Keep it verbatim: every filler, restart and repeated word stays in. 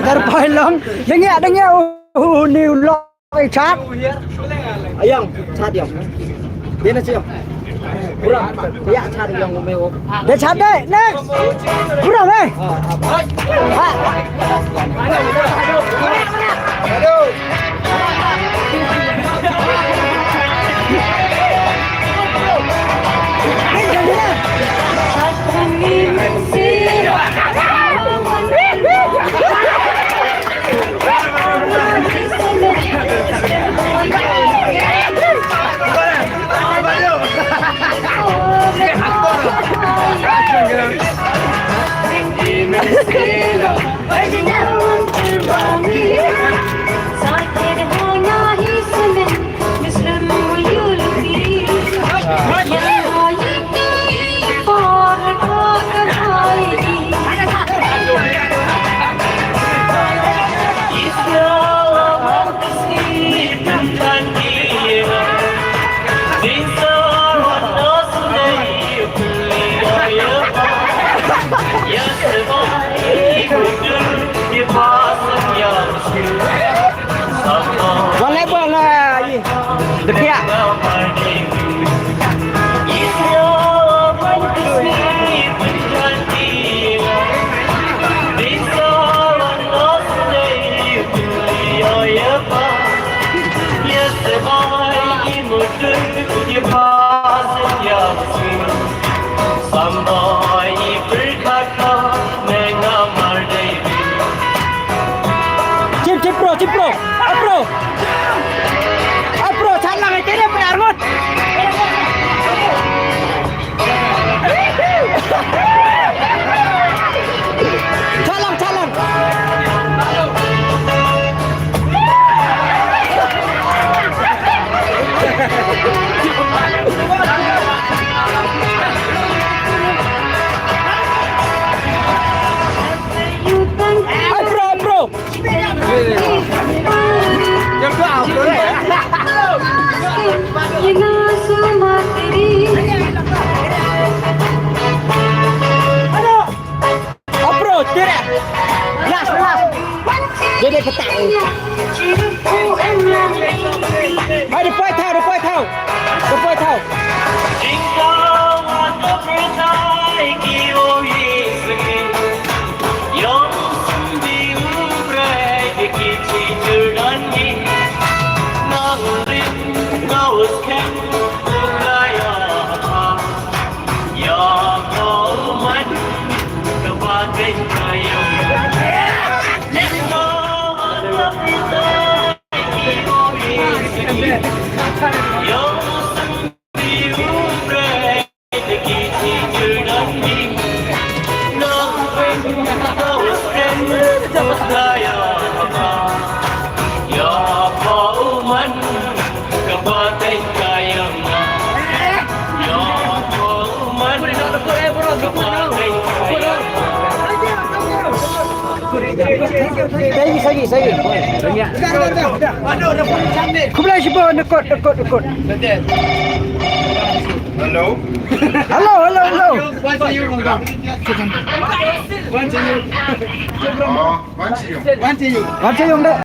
Dar poi long. Dang ïa, dang ïa, uh, uh, ni long. Oi, chat. Ayong, chat ayong. Dia na ayong. Kurang. Ya, chat ayong, umi, oh. Dia chat deh, next. Kurang, eh. Ah, ah. Ah. Wan leh bol na, i. Dekia. Bro, bro. Bro, chalang ite ne pynarngut. Chalang, chalang. Bro, bro. Approach, tira. Last, last. Dia dia petak. Hai, dia poi thau, dia poi thau. Dia poi thau. Sagi, sagi, sagi. Khublei shibun, nekut, nekut, nekut. Hello. Hello, hello, hello. Wan Chaïung. Wan Chaïung. Wan Chaïung deh.